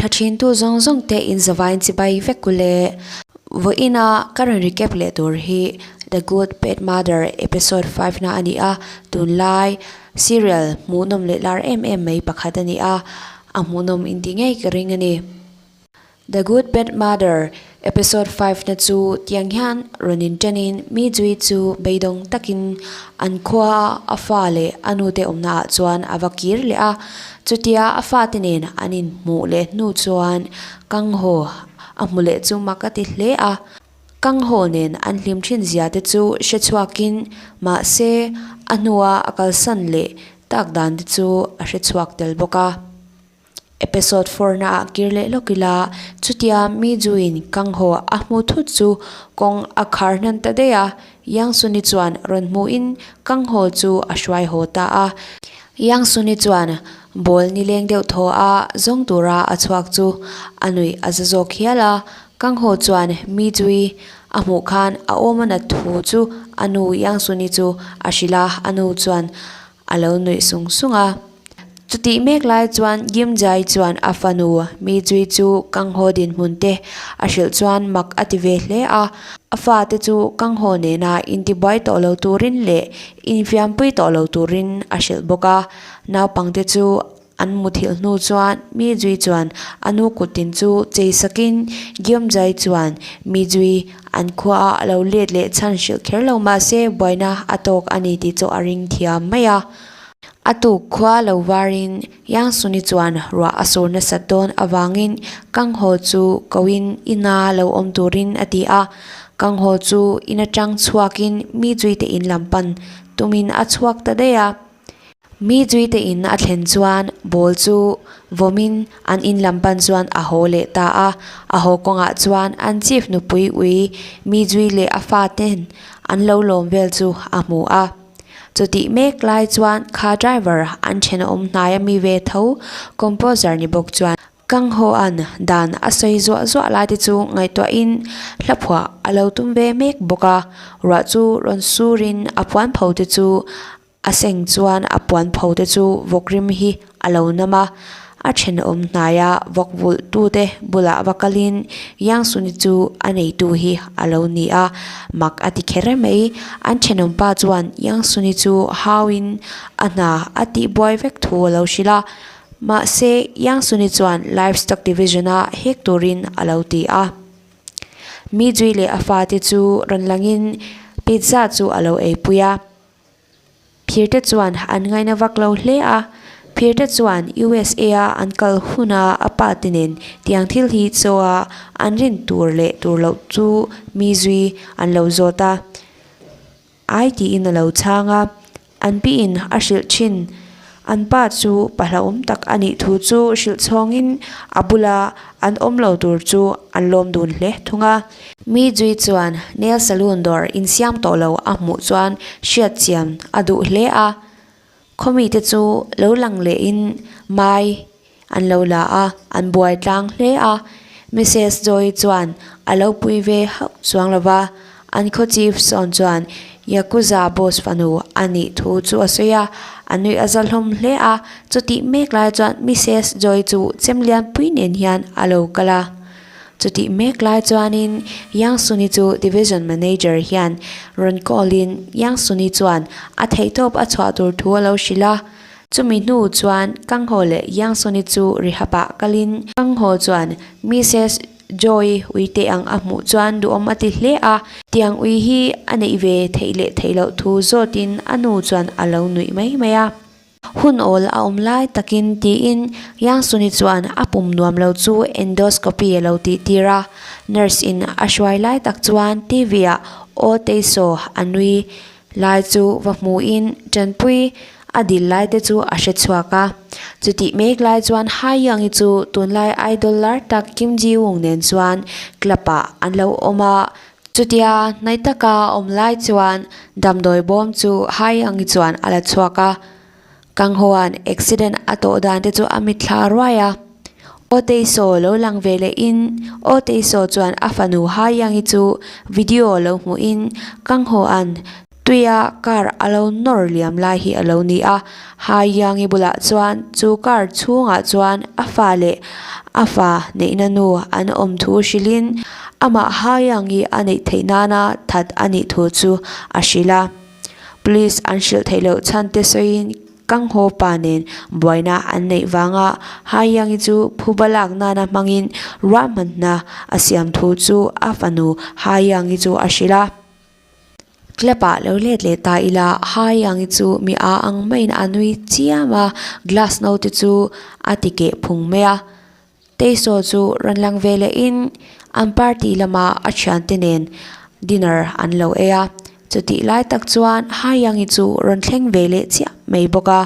Ngaithla thin tu zawng zawng te in zavain chibai vek u le. Vawiina ka rawn recap leh tur hi The Good Bad Mother episode 5 na a ni a, tunlai serial hmuhnawm leh lar em em mai pakhat a ni a, a hmuhnawm inti ngei ka ring a ni. The Good Bad Mother episode 5 na chu tiang hian rawn inṭanin mi zui chu beidawng takin an khua a fa leh a nute awmna ah chuan a va kir leh a. Chutia a fate nen an inhmuh leh hnu chuan Kang Ho a hmu leh chu mak a ti hle a. Kang Ho nen an hlim thin zia te chu hre chhuakin mahse a hnua a kalsan leh tak dan te chu a hre chhuak tel bawk a. Episode 4 na ah kir leh lawk ila, chutia mi Juin Kang Ho a hmu thut chu kawng a khar hnan ta daih a, Yang Suni chuan rawn hmuhin Kang Ho chu a hruai haw ta a. Yang Suni chuan ball nileng deuh thaw a zawng tura a chhuak chu a nuih a za zawk hial a, Kang Ho chuan mi Jui a hmuh khan a awm a nat thu chu a nu Yang Suni chu a hrilh a, a nu chuan a lo nuih sung sung a. Chutih mek lai chuan Gim Jai chuan a fanu Mi Chui chu Kang Ho dinhmun te a hrilh chuan mak a ti ve hle a. A fate chu Kang Ho nena intibuai tawh lo turin leh infiampui tawh lo turin a hrilh bawk a. Naupangte chu an muthilh hnu chuan Mi Chui chuan a nu kuttin chu chei sakin Gim Jai chuan Mi Chui an khuaah a lo let leh chhan hrilh kher lo mahse buaina a tawk a ni tih chu a ring thiam mai a. A tuk khua lo varin Yang Suni chuan ruah a sur nasat dawn avangin Kang Ho chu koin ina lo awm turin a ti a. Kang Ho chu in atang chhuakin mi zuite in lam pan tumin a chhuak ta daih a. Mi zuite in a thlen chuan ball chu vawmin an in lam pan chuan a haw leh ta a. A haw kawngah chuan an chief nupui ui mi zui leh a faten an lo lawm vel chu a hmu a. Chutih mek lai chuan kha driver an thenawm hnai a mi ve tho composer ni bawk chuan Kang Ho an dan a sawi zuah zuah lai te chu ngaihtuahin hla phuah a lo tum ve mek bawk a, ruah chu rawn surin a puan pho te chu a seng chuan a puan pho te chu vawk rim hi a lo nam a. A thenawm hnaia vawk vulh tute bulah va kalin Yang Suni chu a neitu hi a lo ni a, mak a ti kher mai. An thenawm pa chuan Yang Suni chu hauin a hna a tihbuai vek thu a lo hrilh a, mahse Yang Suni chuan Livestock Division-a hek turin a lo ti a. Mi Jui leh a fate chu rawn langin pizza chu a lo eipui a. Phirte chuan an ngaina vak lo hle a, Phirte chuan USA a an kal huna a pa te nen tiang thil hi chaw a an rin tur leh tur loh chu mi zui an lo zawt a. Ai tiin a lo chhang a, an piin a hrilh thin. An pa chu pa hlauhawm tak a nih thu chu hrilh chhawngin a bula an awm lo tur chu an lawm dun hle thung a. Mi Jui chuan nail salon dawr insiam tawh lo a hmuh chuan hriat chian a duh hle a. Khawmite chu lo lang lehin mai an lo la a, an buai tlang hle a. Mises Joy chuan a lo pui ve hauh chuang lo va, an khaw chief sawn chuan Yakuza boss fanu a nih thu chu a sawi a, a nuih a za hlawm hle a. Chutih mek lai chuan Mises Joy chu chemlianpui nen hian a lo kal a. Chutih mek lai chuanin Yang Suni chu Division Manager hian rawn call in Yang Suni chuan a theihtawp a chhuah tur thu a lo hrilh a. Chumi hnu chuan Kang Ho leh Yang Suni chu rehab ah kalin Kang Ho chuan Mrs Joy ui te ang a hmuh chuan duhawm a ti hle a, tiang ui hi a neih ve theih leh theih loh thu zawtin a nu chuan a lo nuih mai mai a. Hun awl a awm lai takin tiin Yang Suni chuan a pum nuam lo chu endoscopy a lo tih tir a, nurse in a hruai lai tak chuan TV ah Aw Teisaw a nui lai chu va hmuhin tanpui a dil lai te chu a hre chhuak a. Chutih mek lai chuan Ha Young-i chu tunlai idol lar tak Kim Ji Woong nen chuan club ah an lo awm a, Chutia hnaih taka awm lai chuan damdawi bawm chu hai angi chuan a la chhuak a, Kang Hoan accident a tawh dan te chu a mitthla ruai a. Aw Teisaw lo lang ve leh in Aw Teisaw chuan a fanu Hai Yangi chu video lo hmuh in Kang Hoan. Tuia car a lo nawr liam lai hi a lo ni a, Haiyangi bulah chuan chu car chhungah chuan a fa leh a fa neihna nu an awm thu hrilhin amah Haiyangi a neih theih nana that a nih thu chu a hrilh a. Police an hrilh theih loh chhan te sawiin Kanghaw pa nen buaina an neih vanga Haiyangi chu phuba lak nana hmangin ruahmanna a siam thu chu a fanu Haiyangi chu a hrilh a. Club ah lo let leh ta ila Haiyangi chu mi a ang maiin a nui chiam a, glass note chu a ti keh phung mai a. Teisaw chu rawn lang ve lehin an party lama a thiante nen dinner an lo ei a. Chutih lai tak chuan Haiyangi chu rawn thleng ve leh chiah mai bawk a.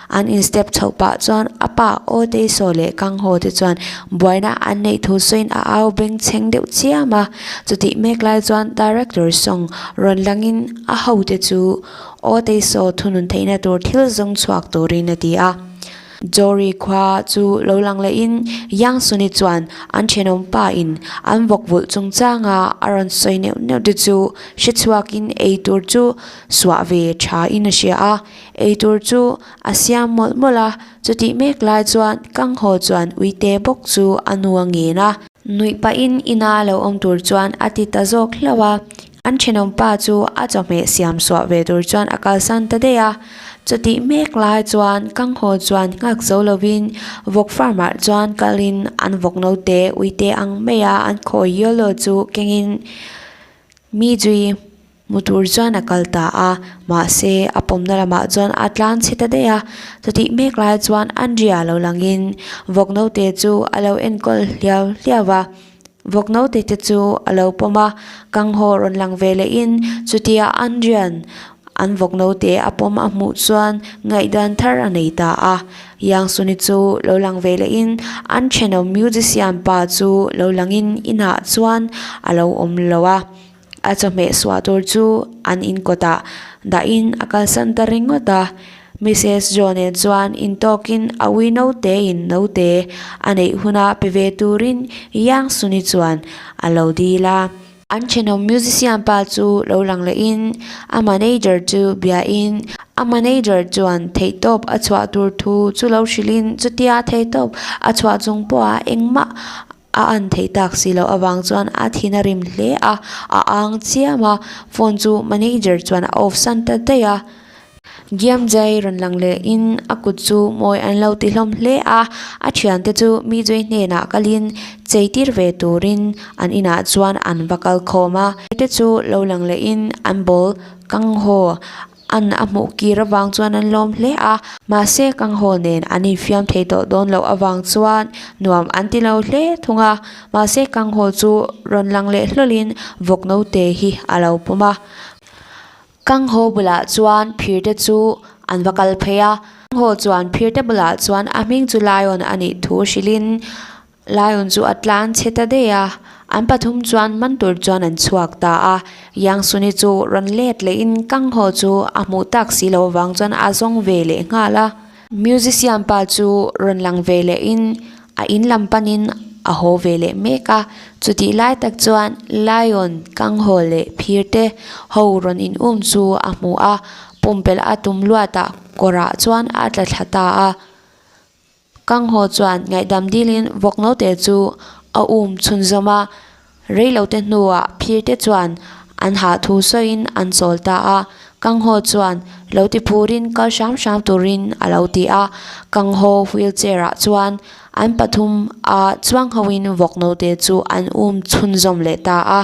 An in step chhoh pah chuan a pa aw Teisaw leh Kanghaw te chuan buaina an neih thu sawiin a au bengchheng deuh chiam a. Chutih mek lai chuan Director Song rawn langin a hote chu aw Teisaw thunun theihna tur thil zawng chhuak turin a ti a. Jory khua chu lo lang lehin Yang Suni chuan an thenawm pa in an vawk vulh chungchanga a rawn sawi neuh neuh te chu hre chhuakin ei tur chu suah ve tha in a hria a, ei tur chu a siam mawlh mawlh a, chutih mek lai chuan Kanghaw chuan uite bawk chu a nu a ngen a. Nuih pahin ina lo awm tur chuan a ti ta zawk hlauh a, an thenawm pa chu a chawhmeh siam suah ve tur chuan a kalsan ta daih a. Chutih mek lai chuan Kanghaw chuan nghak zo lovin vawk farm ah chuan kalin an vawk naute uite ang maia an khawi yellow chu kengin mi zui Hmu tur chuan a kal ta a, mahse a pawmna lamah chuan a tlan chhe ta daih a. Chutih mek lai chuan Andrea lo langin vawk naute chu a lo enkawl hliau hliau va. Vawk naute te chu a lo pawm a, Kanghaw rawn lang ve lehin chutia Andrea'n an vawk naute a pawm a hmuh chuan ngaihdan thar a nei ta a. Yangsuni chu lo lang ve lehin an thenawm musician pa chu lo langin inah chuan a lo awm lo a. A chawhmeh suah tur chu an in kawtah dahin a kalsan ta ringawt a. Missus Jo nen chuan intawkin a ui naute in naute a neih huna pe ve turin Yang Suni chuan a lo dil a. An thenawm musician pa chu lo lang lehin a manager chu biain a manager chuan theihtawp a chhuah tur thu chu lo hrilhin chutia theihtawp a chhuah chung pawha engmah A an theih tak si loh avang chuan a thin a rim hle a, a ang chiam a, phone chu manager chuan a off san ta daih a. Giamjai rawn lang leh in a kut chu mawi an lo ti hlawm hle a, a thiante chu mi zui hnenah kalin chei tir ve turin an inah chuan an va kal khawm a. Te chu lo lang leh in an ball kang haw An a hmuh kir avang chuan an lawm hle a, mahse Kanghaw nen an infiam thei tawh dawn loh avang chuan nuam an ti lo hle thung a, mahse Kanghaw chu rawn lang leh hlawlhin vawk naute hi a lo pawm a. Kanghaw bulah chuan phirte chu an va kal phei a, Kanghaw chuan phirte bulah chuan a hming chu Lion a nih thu hrilhin Lion chu a tlan chhe ta daih a, an pathum chuan man tur chuan an chhuak ta a. Yang Suni chu rawn let lehin Kang Ho chu a hmuh tak si lo avang chuan a zawng ve leh nghal a. Musician pa chu rawn lang ve lehin a in lam panin a haw ve leh mek a. Chutih lai tak chuan Lion, Kang Ho leh phir te ho rawn in um chu a hmu a, pumpelh a tum luatah kawrah chuan a tla thla ta a. Kanghaw chuan ngaihdam dilin vawk naute chu a um chhunzawm a, reilote hnuah phirte chuan an hah thu sawiin an chawl ta a. Kanghaw chuan lo ti phurin kal hram hram turin a lo ti a, Kanghaw wheelchair ah chuan an pathum a chuang hoin vawk naute chu an um chhunzawm leh ta a.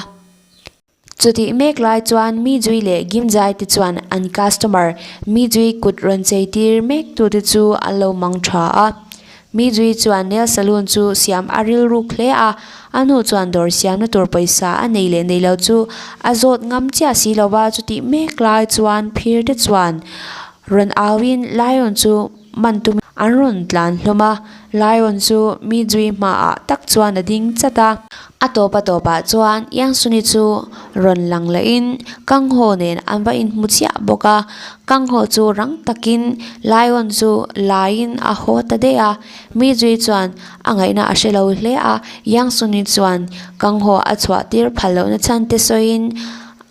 Chutih mek lai chuan Mijui leh Gimjai te chuan an customer Mijui kut rawn chei tir mek tute chu an lo mang tha a. Mijui chuan nail salon chu siam a rilruk hle a, a hnu chuan dawr siamna tur pawisa a nei leh nei lo chu a zawt ngam chiah si lo va, chutih mek lai chuan phir te chuan rawn auin Lion chu man tum an rawn tlan hlawm a, Lion chu mi zui hmaah tak chuan a ding chat a. A tawp a tawpah chuan Yangsuni chu rawn lang lehin Kanghaw nen an va inhmu chiah bawk a, Kanghaw chu rang takin Lion chu laiin a haw ta daih a, mi zui chuan a ngaihna a hre lo hle a, Yangsuni chuan Kanghaw a chhuah tir phal lohna chhan te sawiin.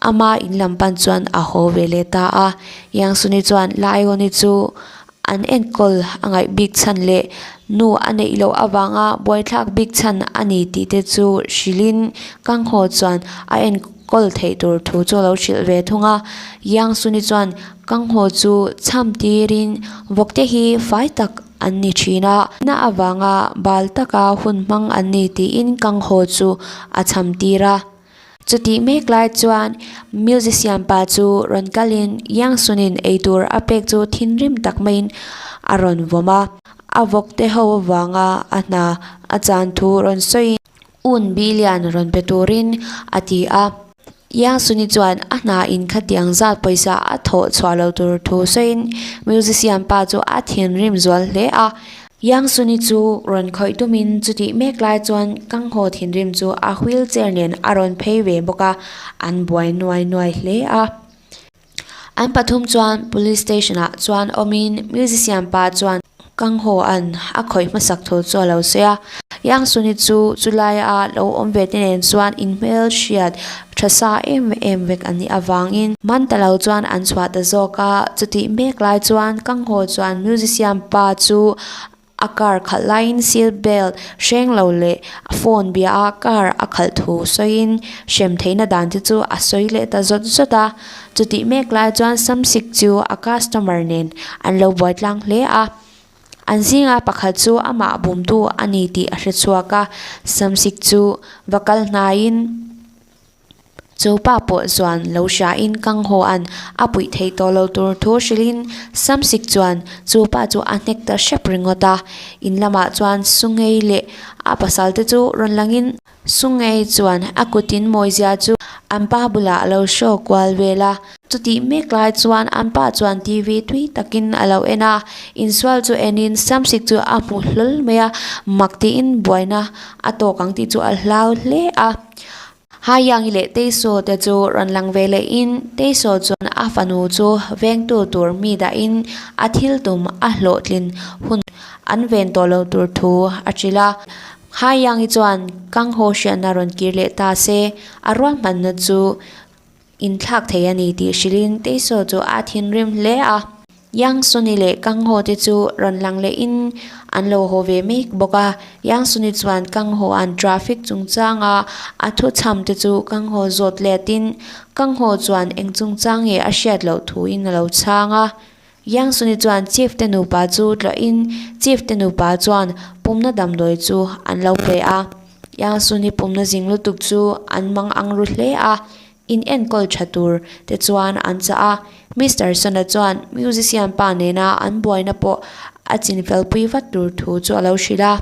Ama in lam pan chuan a haw ve leh ta a. Yang Suni chuan Lion-i chu an enkawl a ngaih bik chhan leh nu a neih loh avanga buaithlak bik chhan a ni tih te chu hrilhin Kang Ho chuan a enkawl theih tur thu chu a lo hrilh ve thung a. Yang Suni chuan Kang Ho chu chham tirin vawkte hi fai tak an ni thin a, na avanga bal taka hun hmang an ni tiin Kang Ho chu a chham tir a. Chutih mek lai chuan musician pa chu rawn kalin Yang Sunin eitur a pek chu thinrim tak maiin a rawn vawm a, a vawk te ho avanga a hna a chan thu rawn sawiin un bilian rawn pe turin a ti a. Yang Suni chuan a hna in khatiang zat pawisa a thawh chhuah lo tur thu sawiin musician pa chu a thinrim zual hle a. Yang Suni chu rawn khawih tumin chutih mek lai chuan Kang Ho thinrim chu a wheel chair nen a rawn phei ve bawk a, an buai nuai nuai hle a. An pathum chuan police station ah chuan awmin musician pa chuan Kang Ho an a khawih hmasak thu chu a lo sawi a. Yang Suni chu chulaia lo awm ve te nen chuan inhmel hriat tha sa em em vek an nih avangin man ta lo chuan an chhuah ta zawk a, chutih mek lai chuan Kang Ho chuan musician pa chu a car khalh laiin seat belt hreng lo leh phone bia a car a khalh thu sawiin hrem theihna dan te chu a sawi leh ta zawt zawt a, chutih mek lai chuan Samsik chu a customer nen an lo buai tlang hle a. An zinga pakhat chu amah bumtu a ni tih a hre chhuak a, Samsik chu va kal hnaiin chu pa pawh chuan lo hriain Kang Ho-a'n a puih theih tawh lo tur thu hrilhin Samsik chuan chu pa chu a hnek ta hrep ringawt a. In lamah chuan Sungei leh a pasal te chu rawn langin Sungei chuan a kutin mawizia chu an pa bulah a lo show kual vel a. Chutih mek lai chuan an pa chuan TV tui takin a lo en a, insual chu enin Samsik chu a hmu hlawl mai a, mak tiin buaina a tawk ang tih chu a hlau hle a. Haiyangi leh Teisaw te chu rawn lang ve lehin Teisaw chuan a fanu chu vengtu tur mi dahin a thil tum a hlawhtlin hun an ven tawh lo tur thu a hrilh a. Haiyangi chuan Kang Ho hriatna rawn kir leh ta se, a ruahmanna chu inthlak thei a ni tih hrilhin Teisaw chu a thinrim hle a. Yang Suni leh Kang Ho te chu rawn lang lehin an lo haw ve mek bawk a. Yang Suni chuan Kang Ho an traffic chungchanga a thuchham te chu Kang Ho zawt letin Kang Ho chuan eng chungchang nge a hriat loh thuin a lo chhang a. Yang Suni chuan Chief te nupa chu tlawhin Chief te nupa chuan pumna damdawi chu an lo pe a. Yang Suni pumna zing lutuk chu an mang ang ru hle a, in enkawl tha tur te chuan an chah a. Mister Sona chuan musician pa nena an buaina pawh a chinfelpui vat tur thu chu a lo hrilh a.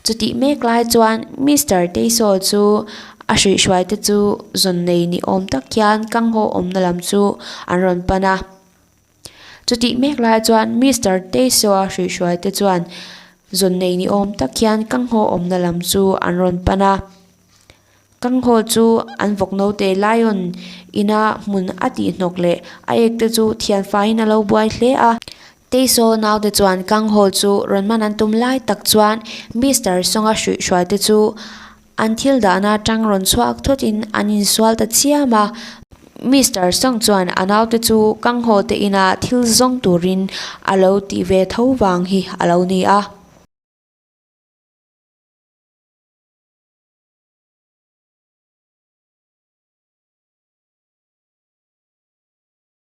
Chutih mek lai chuan Mister Teisaw chu a hruihhruai te chu zawn nei ni awm tak hian Kang Ho awmna lam chu an rawn pan a. Chutih mek lai chuan Mister Teisaw-a hruihhruai te chuan zawn nei ni awm tak hian Kanghaw awmna lam chu an rawn pan a. Kanghaw chu an vawk naute Lion ina hmun a tihhnawk leh a ek te chu thian faiin a lo buai hle a. Teisaw naute chuan Kanghaw chu rawn man an tum lai tak chuan Mister Sawnga hruihhruai te chu An thil dahna atang rawn chhuak thawtin an insual ta chiam a. Mister Song chuan a naute chu Kanghaw te inah thil zawng turin a lo tih ve tho vang hi a lo ni a.